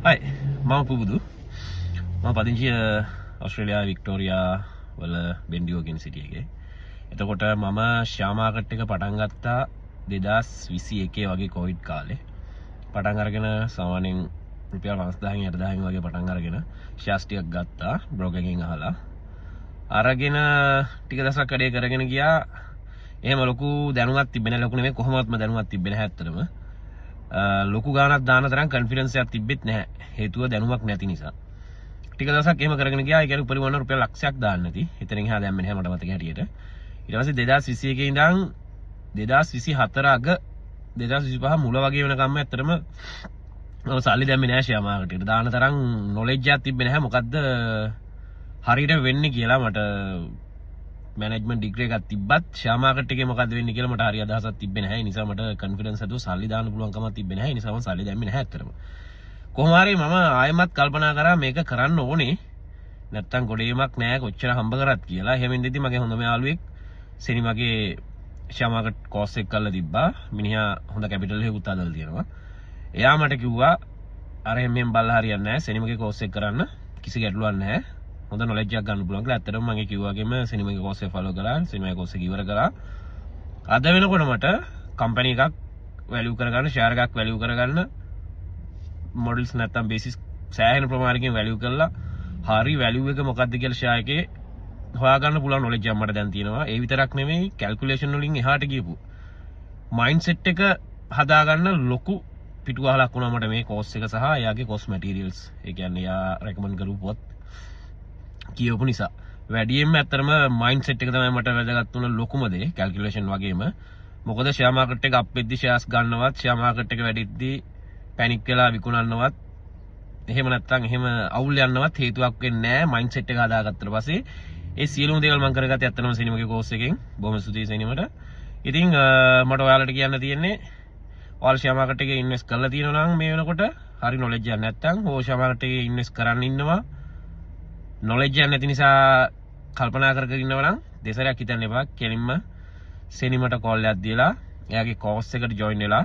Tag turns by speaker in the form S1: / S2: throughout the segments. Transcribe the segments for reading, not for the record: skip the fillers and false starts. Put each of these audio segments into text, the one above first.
S1: හයි, මම පුබුදු. මම පදිංචි ඔස්ට්‍රේලියාවේ වික්ටෝරියා වල බෙන්ඩිගෝ කියන සිටි එකේ. එතකොට මම ෂෙයා මාකට් එක පටන් ගත්තා 2021 වගේ කොවිඩ් කාලේ. පටන් අරගෙන සාමාන්‍යයෙන් රුපියල් 50,000 60,000 වගේ පටන් අරගෙන ෂෙයාර්ස් ටිකක් ගත්තා බ්‍රෝකර් එකෙන් අහලා. අරගෙන ටික දවසක් වැඩේ කරගෙන ගියා. එහෙම ලොකු දැනුමක් තිබ්බේ නැහැ. ලොකු නෙමෙයි, කොහොමවත්ම දැනුමක් තිබ්බේ නැහැ ඇත්තටම. ලොකු ගාණක් දාන තරම් කොන්ෆිඩන්ස් එකක් තිබ්බෙත් නැහැ. හේතුව දැනුමක් නැති නිසා. ටික දවසක් එහෙම කරගෙන ගියා. ඒ කියන්නේ උපරිම වුණා රුපියල් ලක්ෂයක් දාන්න නැති. එතනින් එහා දැම්මේ නැහැ මට මතක හැටියට. ඊට පස්සේ 2021 ඉඳන් 2024 අග 2025 මුල වගේ වෙනකම්ම ඇත්තටම මම සල්ලි දැම්මේ නෑ ෂෙයා මාකට් එකට. දාන තරම් නොලෙජ් එකක් තිබ්බේ නැහැ. මොකද්ද හරියට වෙන්නේ කියලා මට මැනේජ්මන්ට් ඩිග්‍රී එකක් තිබ්බත් ෂෙයා මාකට් එකේ මොකද්ද වෙන්නේ කියලා මට හරි අදහසක් තිබ්බේ නැහැ. ඒ නිසා මට කොන්ෆිඩන්ස් ඇතුව සල්ලි දාන්න පුළුවන් කමක් තිබ්බේ නැහැ. ඒ නිසා මම සල්ලි දැම්මේ නැහැ ඇත්තටම. කොහොම හරි මම ආයෙමත් කල්පනා කරා මේක කරන්න ඕනේ. නැත්තම් ගොඩේමක් නෑ කොච්චර හම්බ කරත් කියලා. එහෙම ඉඳිද්දි මගේ හොඳම යාළුවෙක් සිනමාගේ ෂෙයා මාකට් කෝස් එක කරලා තිබ්බා. මිනිහා හොඳ කැපිටල් එකකුත් හදලා තියෙනවා. එයා මට කිව්වා අර එහෙම මෙහෙම බලලා හරියන්නේ නෑ. සිනමාගේ කෝස් එක කරන්න කිසි ගැටලුවක් නෑ. හොඳ නොලෙජ් එකක් ගන්න පුළුවන් කියලා. ඇත්තටම මම ඒ කිව්වා වගේම සිනමාගේ කෝස් එක ෆලෝ කරා. සිනමාගේ කෝස් එක ඉවර කරා. අද වෙනකොට මට කම්පැනි එකක් වැලියු කරගන්න, ෂෙයාර් එකක් වැලියු කරගන්න මොඩල්ස් නැත්තම් බේසිස් සෑහෙන ප්‍රමාණයකින් වැලියු කරලා හරි වැලියු එක මොකද්ද කියලා ෂෙයාර් එකේ හොයාගන්න පුළුවන් නොලෙජ් එකක් මට දැන් තියෙනවා. ඒ විතරක් නෙමෙයි, කැල්කියුලේෂන් වලින් එහාට ගියපු මයින්ඩ්සෙට් එක හදාගන්න ලොකු පිටුවහලක් වුණා මට මේ කෝස් එක සහ එයාගේ කෝස් මැටීරියල්ස්. ඒ කියන්නේ එයා රෙකමන්ඩ් කරපු පොත් කියවපු නිසා. වැඩියෙන්ම ඇත්තටම මයින්ඩ්සෙට් එක තමයි මට වැදගත් වුණ ලොකුම දේ, කැල්කියුලේෂන් වගේම. මොකද ෂෙයා මාකට් එක අප් වෙද්දි ෂෙයාර්ස් ගන්නවත්, ෂෙයා මාකට් එක වැඩිද්දි පැනික් වෙලා විකුණන්නවත්, එහෙම නැත්තම් එහෙම අවුල් යන්නවත් හේතුවක් වෙන්නේ නැහැ මයින්ඩ්සෙට් එක හදාගත්තට පස්සේ. ඒ සියලුම දේවල් මම කරගත්තේ ඇත්තටම සිනමාගේ කෝස් එකෙන්. බොහොම ස්තුතියි සිනමාට. ඉතින් මට ඔයාලට කියන්න තියෙන්නේ ඔයාලා ෂෙයා මාකට් එකේ ඉන්වෙස්ට් කරලා තියෙනවා නම් මේ වෙනකොට හරි නොලෙජ් එකක් නැත්තම්, හෝ ෂෙයා මාකට් එකේ ඉන්වෙස්ට් කරන්න ඉන්නවා නොලෙජ් එකක් නැති නිසා කල්පනා කර කර ඉන්නවා නම් දෙසරයක් හිතන්න එපා. කෙලින්ම සිනමාට කෝල් එකක් දීලා එයාගේ කෝස් එකට ජොයින් වෙලා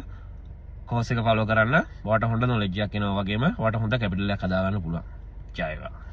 S1: කෝස් එක ෆලෝ කරන්න. ඔයාට හොඳ නොලෙජ් එකක් එනවා වගේම ඔයාට හොඳ කැපිටල් එකක් හදාගන්න පුළුවන්. ජය වේවා.